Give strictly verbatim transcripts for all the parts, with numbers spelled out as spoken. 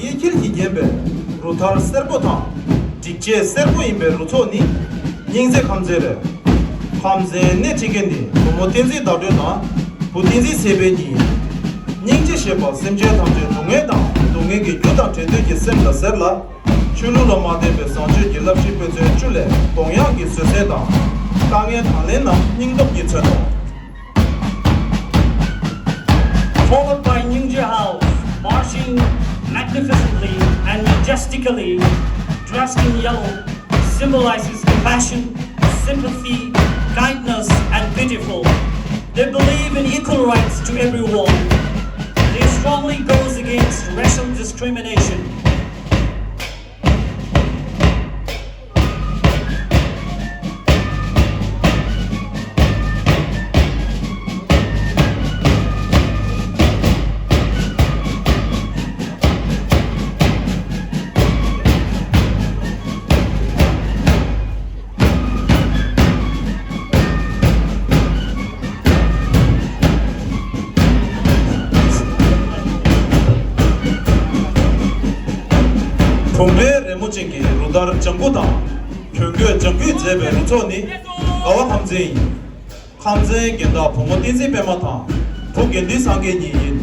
གཡས་འཁྱིལ་གྱིས་བརྒྱན་པའི་རུ་དར་སེར་པོ་དང་། སྒྲིག་ཆས་སེར་པོ་ཡིན་པའི་རུ་ཚོགས་ནི་སྙིང་རྗེ་ཁམས་ཚན་རེད། ཁམས་ཚན་སྣེ་ཁྲིད་མཁན་ནི་བུ་མོ་བསྟན་འཛིན་ཟླ་སྒྲོན་དང་བུ་བསྟན་འཛིན་ཚེ་འཕེལ་གཉིས། སྙིང་རྗེ་ཞེས་པ་སེམས་ཅན་ཐམས་ཅད་སྡུག་བསྔལ་དང་སྡུག་བསྔལ་གྱི་རྒྱུ་དང་བྲལ་འདོད་ཀྱི་སེམས་ལ་ཟེར་ལ། ཆོས་ལུགས་ལ་མ་བརྟེན་པའི་བཟང་སྤྱོད་ཀྱི་བསླབ་གཞི་དཔེ་མཚོན་བཅུ་ལས་གདོང་ཡག་གི་བཟོད་བསྲན་དང་། དཀའ་ངལ་དང་ལེན་ན་སྙིང་སྟོབས་ཀྱིས་མཚོན་ནོ། Followed by Nyingje House, marching magnificently and majestically, dressed in yellow, symbolizes compassion, sympathy, kindness, and pitiful. They believe in equal rights to everyone. They strongly goes against racial discrimination. བུམ་པའི་རི་མོ་ཅན་གྱི་རུ་དར་ལྗང་གུ་དང་། གྱོན་གོས་ལྗང་གུས་མཛེས་པའི་རུ་ཚོགས་ནི་དགའ་བ་ཁམས་ཚན་ཡིན། ཁམས་ཚན་རྒན་བདག་བུ་མོ་བསྟན་འཛིན་པད་མ་དང་བུ་དགེ་འདུན་སངས་རྒྱས་གཉིས་ཡིན།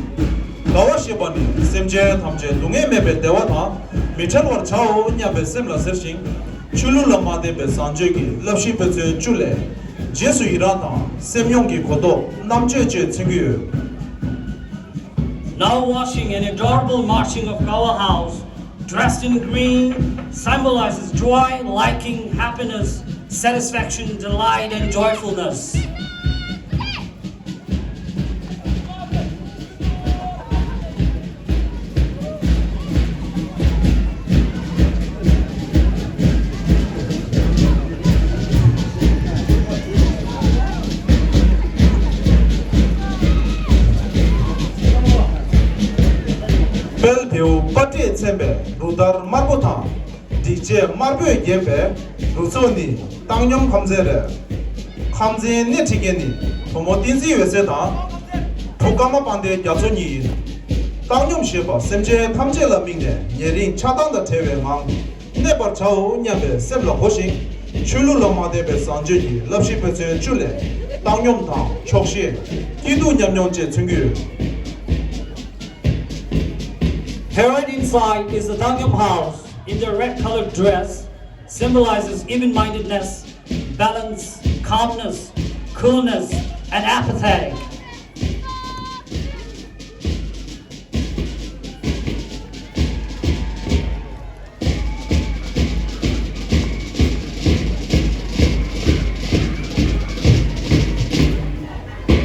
དགའ་བ་ཞེས་པ་ནི་སེམས་ཅན་ཐམས་ཅད་སྡུག་བསྔལ་མེད་པའི་བདེ་བ་དང་མི་འཕྲལ་བར་བྱའོ་སྙམ་པའི་སེམས་ལ་ཟེར་ཞིང་། ཆོས་ལུགས་ལ་མ་བརྟེན་པའི་བཟང་སྤྱོད་ཀྱི་བསླབ་གཞི་དཔེ་མཚོན་བཅུ་ལས། རྗེས་སུ་ཡི་རང་དང་སེམས་མྱོང་གི་གོ་རྟོགས་རྣམ་དཔྱོད་བཅས་མཚོན་གྱི་ཡོད། Now watching an adorable marching of Kawa House, dressed in green, symbolizes joy, liking, happiness, satisfaction, delight, and joyfulness. དཔལ་ལྡེའུ་པ་ཏྲས་མཚན་པའི་རུ་དར་དམར་པོ་དང་། སྒྲིག་ཆས་དམར་པོས་བརྒྱན་པའི་རུ་ཚོགས་ནི་བཏང་སྙོམས་ཁམས་ཚན་རེད། ཁམས་ཚན་སྣེ་ཁྲིད་མཁན་ནི་བུ་མོ་བསྟན་འཛིན་འོད་ཟེར་དང་། བུ་ཀརྨ་དཔལ་ལྡན་རྒྱ་མཚོ་གཉིས་ཡིན། བཏང་སྙོམས་ཞེས་པ་སེམས་ཅན་ཐམས་ཅད་ལ་དམིགས་ནས་ཉེ་རིང་ཆགས་སྡང་དང་བྲལ་བའི་ངང་གནས་པར་བྱའོ་སྙམ་པའི་སེམས་ལ་གོ་ཞིང་། ཆོས་ལུགས་ལ་མ་བརྟེན་པའི་བཟང་སྤྱོད་ཀྱི་བསླབ་གཞི་དཔེ་མཚོན་བཅུ་ལས་བཏང་སྙོམས་དང་ཆོག་ཤེས། སྐྱིད་སྡུག་མཉམ་མྱོང་བཅས་མཚོན་གྱི་ཡོད། Heroine inside is the Tangyom house in the red colored dress, symbolizes even-mindedness, balance, calmness, coolness, and apathetic.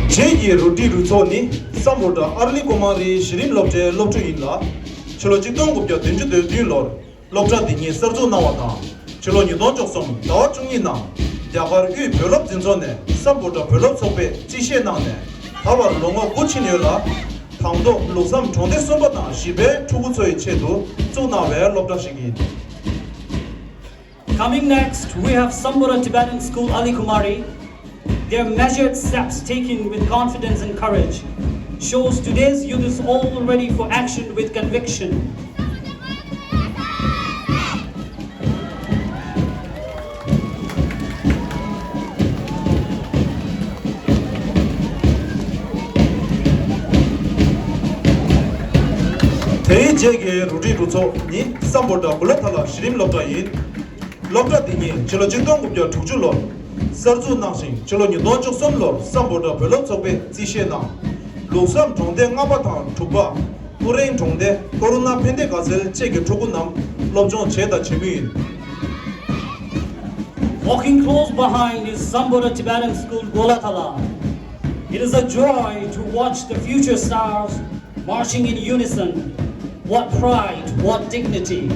རྗེས་ཀྱི་རུ་སྒྲིག་རུ་ཚོགས་ནི་སམ་བྷོ་ཊ་ཨར་ལི་ཀུ་མ་རི་གཞི་རིམ་སློབ་གྲྭའི་སློབ་ཕྲུག་ཡིན་ལ། ཕྱི་ལོ་ཆིག་སྟོང་དགུ་བརྒྱ་བདུན་ཅུ་དོན་བདུན་ལོར་སློབ་གྲྭ་འདི་ཉིད་གསར་འཛུགས་གནང་བ་དང་། ཕྱི་ལོ་ཉིས་སྟོང་བཅུ་གསུམ་ཟླ་བ་བཅུ་གཉིས་ནང་རྒྱ་གར་དབུས་བོད་སློབ་འཛིན་ཚོགས་ནས་སམ་བྷོ་ཊ་བོད་སློབ་ཚོགས་པས་རྩིས་བཞེས་གནང་ནས་ད་བར་ལོ་ངོ་དགུ་ཕྱིན་ཡོད་ལ། དང་ཐོག་ལུགས་བསམ་གྲོང་སྡེ་གསུམ་པ་དང་བཞི་པའི་ཕྲུ་གུ་ཚོ་ཡི་ཆེད་དུ་བཙུགས་གནང་བའི་སློབ་གྲྭ་ཞིག་ཡིན། Coming next, we have Sambura Tibetan School Alikumari. Their measured steps taken with confidence and courage shows today's youth is all ready for action with conviction. དེའི་རྗེས་ཀྱི་རུ་སྒྲིག་རུ་ཚོགས་ནི་སམ་བྷོ་ཊ་གུ་ལ་ཐ་ལ་གཞི་རིམ་སློབ་གྲྭ་ཡིན། སློབ་གྲྭ་འདི་ཉིད་ཕྱི་ལོ་ཆིག་སྟོང་དགུ་བརྒྱ་དྲུག་ཅུ་ལོར་གསར་འཛུགས་གནང་ཞིང་། ཕྱི་ལོ་ཉིས་སྟོང་བཅུ་གསུམ་ལོར་སམ་བྷོ་ཊ་བོད་སློབ་ཚོགས་པས་རྩིས་བཞེས་གནང་། ལུགས་བསམ་གྲོང་སྡེ་ལྔ་པ་དང་དྲུག་པ། ཀུ་རེང་གྲོང་སྡེ། ཀོ་རུ་ན་ཕན་བདེ་དགའ་ཚལ་བཅས་ཀྱི་ཕྲུ་གུ་རྣམས་སློབ་སྦྱོང་བྱས་དང་བྱེད་མུས་ཡིན། Walking close behind is Sambura Tibetan School Golathala. It is a joy to watch the future stars marching in unison. What pride, what dignity.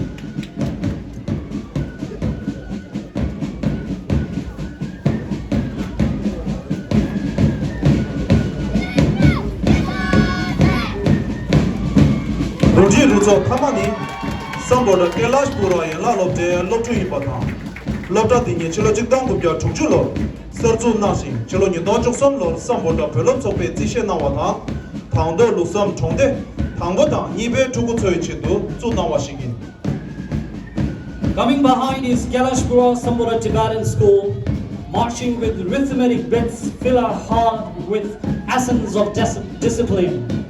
རུ་སྒྲིག་རུ་ཚོགས་མཐའ་མ་ནི་སམ་བྷོ་ཊ་ཀེ་ལཱཤ་པུ་ར་ཡན་ལག་སློབ་གྲྭའི་སློབ་ཕྲུག་ཡིན་པ་དང་། སློབ་གྲྭ་འདི་ཉིད་ཕྱི་ལོ་ཆིག་སྟོང་དགུ་བརྒྱ་དྲུག་ཅུ་ལོར་གསར་འཛུགས་གནང་ཞིང་། ཕྱི་ལོ་ཉིས་སྟོང་བཅུ་གསུམ་ལོར་སམ་བྷོ་ཊ་བོད་སློབ་ཚོགས་པས་རྩིས་བཞེས་གནང་བ་དང་། དང་ཐོག་ལུགས་བསམ་གྲོང་སྡེ་དང་པོ་དང་གཉིས་པའི་ཕྲུ་གུ་ཚོའི་ཆེད་དུ་བཙུགས་གནང་བ་ཞིག་ཡིན། Coming behind is Kalashpur Sambura Tibetan School, marching with rhythmic beats, fill our heart with essence of dis- discipline.